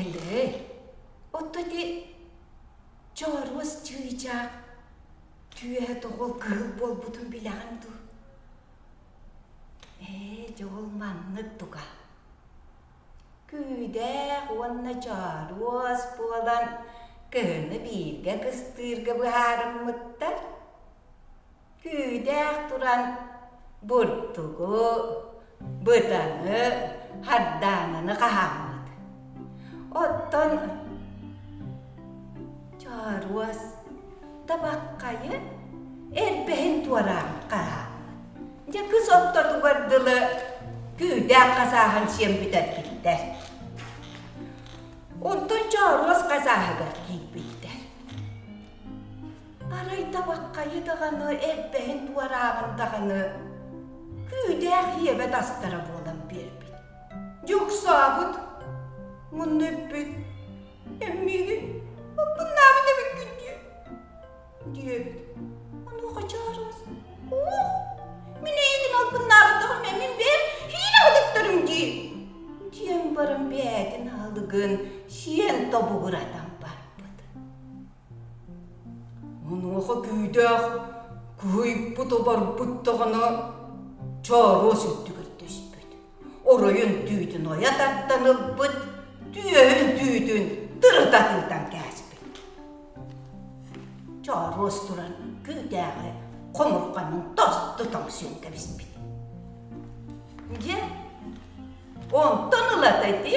Эллэй, отто ити чооруос чыычаах түөһэ тоҕол кыһыл буолбутун билэҕин дуу? Ээ, дьол маннык туга. Күүдээх уонна чооруос буолан кыһыны бииргэ кыстыырга быһаарыммыттар. Күүдээх туран бурдугу, бытаны, хардаананы хаһааммыт. Оттон чооруос табаххайы эрбэһин туораан хаһааммыт. Дьэ кыс ортотугар дылы күүдээх хасааһын сиэн бүтэрбиттэр. Онтон чооруос хасааһыгар киирбиттэр. Арай табаххайы даҕаны эрбэһин туорааҕын даҕаны күүдээх иэбэт астара буолан биэрбит. Дьуксаабыт, мунну эппит, эммиигин оппуннаабыт эбиккин дии диэбит. Онуоха чаарыас, Ох, мин эйигин албыннаабатаҕым эмин бэйэм хиилэ аһылыктарым дии диэн баран бэйэтин аһылыгын сиэн тобугуратан барбыт. Онуоха күүдээх кыһыйбыт-оборбут даҕаны чооруос үрдүгэр түспүт. Оройун түүтүн ойо тардан ылбыт, түөһүн түүтүн тырыта тыытан кээспит. Чооруос туран күүтээҕи хомурҕанын тосту тоҥсуйан кэбиспит. Дьэ, онтон ылата ити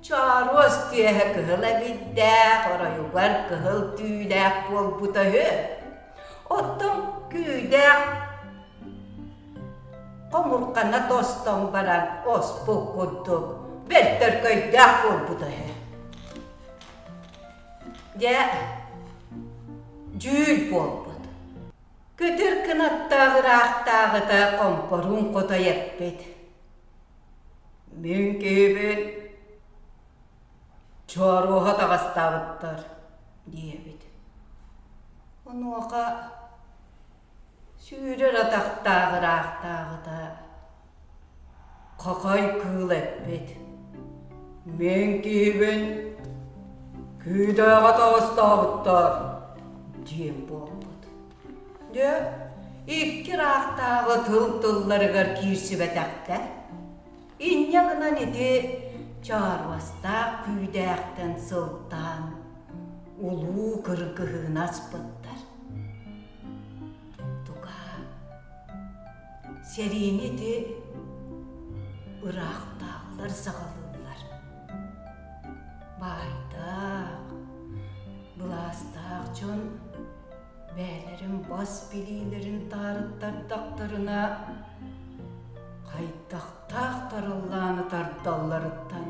Чооруос түөһэ кыһыл эбиттээх, оройугар кыһыл түүлээх буолбута үһү. Оттон күүдээх хомурҕана тостон баран оспут курдук бэртөркөйдөөх буолбута үһү. Дьэ, дьүүл буолбут. Көтөр кынаттаах ыраахтааҕыта хомпоруун хотой эппит. Мин киһибин чооруоһа таҕастаабыттар диэбит. Онуоха сүүрэр атахтаах ыраахтааҕыта хахай кыыл эппит. Мин киһибин күүдээҕэ таҕыстаабыттар диэн буолбут. Дьэ, икки ыраахтааҕы тыл-тылларыгар киирсибэтэхтэр. Инньэ гынан ити чааруостаах күүдээхтэн сылтаан улуу кыргыһыыны аспыттар. Туга, сэриини ити ыраахтааҕылар саҕалыыллар. Баайдаах, былаастаах дьон бэйэлэрин бас билиилэрин таарыттардахтарына хайдахтаах тарыллааны тардалларыттан.